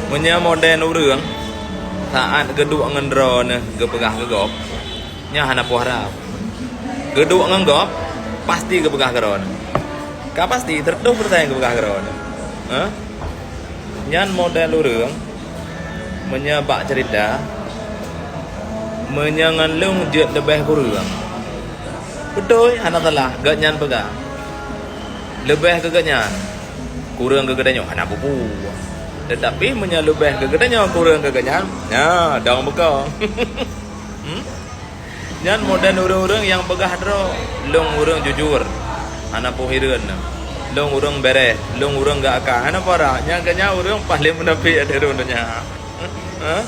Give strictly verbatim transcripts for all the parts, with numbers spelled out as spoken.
Meunyoe modern ureuëng, saat geuduek ngon droeneuh geupeugah keu gob, nyan hana peue harab. Geuduek ngon gob, pasti geupeugah keu droeneuh. Ka pasti, seratus persen geupeugah keu droeneuh. Hah? Nyan modern ureuëng, meunyoe bak cerita, meunyoe ngon lôn jeuet leubeh kureueng. Beutôi, hana salah, gobnyan peugah. Leubeh keu gobnyan, kureueng keu geutanyoe, hana peue-peue. Teutapi meunyoe leubeh keu geutanyoe, kureueng keu gobnyan, nyan dong beukong. Hmm? Nyan modern ureuëng-ureuëng nyang peugah droe, lôn ureuëng jujur, hana peue hireuen. Lôn ureuëng bereh, lôn ureuëng geuaka, hana peue harab. Nyan keuh nyan ureuëng paléng munafék ateueh rhueng donya. Hah?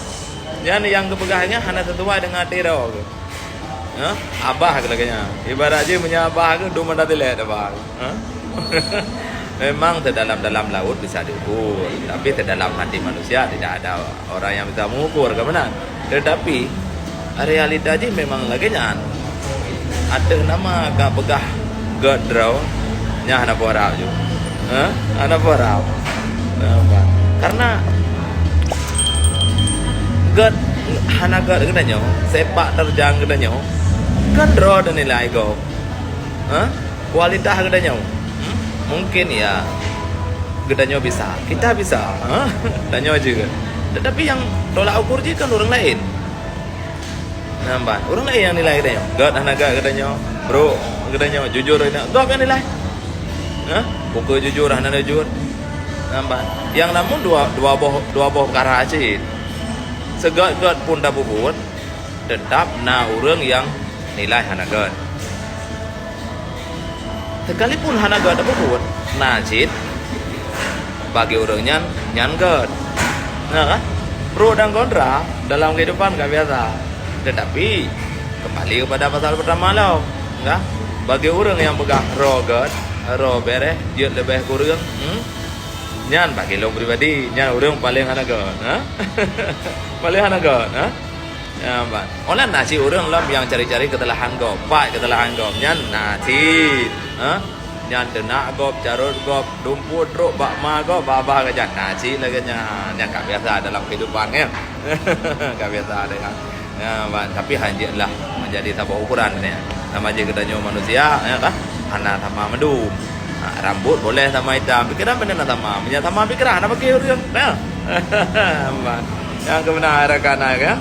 Nyan nyang geupeugah nyan hana sesuai deungon até droe geuh. Hah? Abah geuh lagée nyan. Ibarat jih meunyoe abah geuh, dum mata tilek abah geuh. Hah? Memang seudalam-dalam laôt bisa diukur, tapi seudalam hati manusia tidak ada orang yang bisa mengukur, kan beuna? Tetapi, realita jih memang lagée nyan. Ateueh nama ka peugah gét droe, nyan hana peue harab ju. Hah? Hana peue harab. Nampak? Karena gét, hana gét geutanyoe, sepak terjang geutanyoe, kan droe dan nilai gob. Hah? Kualitas geutanyoe. Hmm? Mungkin ya, geutanyoe bisa, kita bisa. Hah? Tanyoe jeuet. Tetapi nyang tolak ukur jih kan ureuëng laén. Nampak? Ureuëng laén nyang nilai geutanyoe. Gét hana gét geutanyoe, brok geutanyoe, jujur geutanyoe. Gob nyang nilai. Hah? Peu kheueh jujur, hana jujur. Nampak? Nyang namun dua, dua boh, dua boh peukara cit. Seugét-gét pun tapeubuet, teutap na ureuëng nyang nilai hana gét. Sekalipun hana gét tapeubuet, na cit bagi ureuëng nyan, nyan gét. Na kan? Pro dan kontra dalam kehidupan ka biasa. Tetapi, kembali kepada pasal pertama lom, kan? Bagi ureuëng nyang peugah droe gét, droe bereh, jeuet leubeh kureueng, hmm? Nyan bagi lôn pribadi, nyan ureuëng paléng hana gét, ha? Paléng hana gét, ha? Ya, ban. Óh lheueh na cit ureuëng lom nyang cari-cari keusalahan gob, pat keusalahan gob. Nyan na cit, ha? Nyan teunak gob, carot gob, dumpok trok bak ma gob, babah geuh nyan. Na cit lagée nyan. Nyan ka biasa dalam kehidupan, ya. Ka biasa deh, ha. Ya, ban. Tapi hana jeuet lah menjadi saboh ukuran, ya. Sama jih geutanyoe manusia, ya kan? Hana sama mandum. Ha, rambut boleh sama itam, pikiran bak na sama. Meunyo sama pikiran, hana bagi ureuëng, ya. Ban. Nyang keubeuna rakan, ya.